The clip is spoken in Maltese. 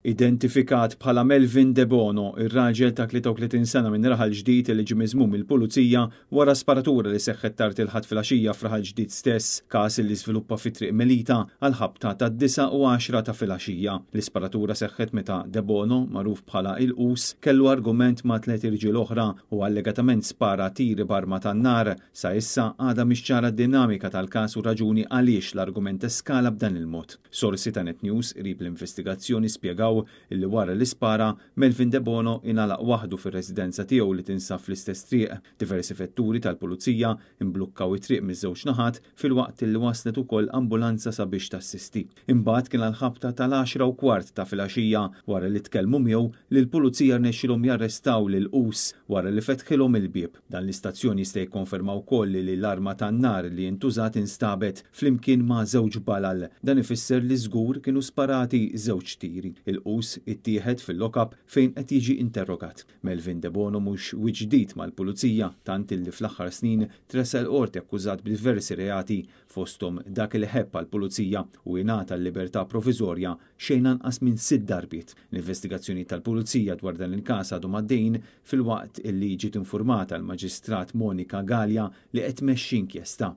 Identifikat bħala Melvin Debono, ir-raġel ta' 33 sena minn Raħal Ġdid li ġie miżmum mill-Pulizija wara sparatura li seħħet tard il-Ħadd filgħaxija f'Raħal Ġdid stess, każ li żviluppa fi Triq Melita għall-ħabta tad-9:10 ta' filgħaxija. L-isparatura seħħet meta Debono, magħruf bħala il-Qus, kellu argument ma' tliet irġiel oħra u allegatament spara tiri b'arma tan-nar. Sa issa għadha mhix ċara d-dinamika tal-każ u raġuni għaliex l-argument eskala b'dan il-mod. Sorsi ta' Net News qrib l-investigazzjoni spjegaw li wara li spara, Melvin Debono ingħalaq waħdu fir-residenza tiegħu li tinsab fl-istess triq. Diversi vetturi tal-pulizija imblukkaw it-triq miż-żewġ naħat filwaqt li waslet ukoll ambulanza sabiex tassisti. Imbagħad kien għall-ħabta tal-10:15 ta' filgħaxija, wara li tkellmu miegħu, li l-pulizija rnexxilhom jarrestaw lil Qus wara li fetħilhom il-bieb. Dan l-istazzjon jista' jikkonferma wkoll li l-arma tan-nar li intużat instabet flimkien ma' żewġ balal. Dan ifisser li żgur kienu sparati żewġ tiri. Il-Qus ittieħed fil-lockup fejn qed jiġi interrogat. Melvin Debono mhux wiċċ ġdid mal-pulizija, tant illi fl-aħħar snin tressaq il-qorti akkużat b'diversi reati, fosthom dak li ħebb għall-pulizija u ingħata l-libertà proviżorja xejn anqas minn sitt darbiet. L-investigazzjoni tal-pulizija dwar dan il-każ għadhom għaddejn filwaqt illi ġiet informata l-Maġistrat Monica Galea li qed tmexxi inkjesta.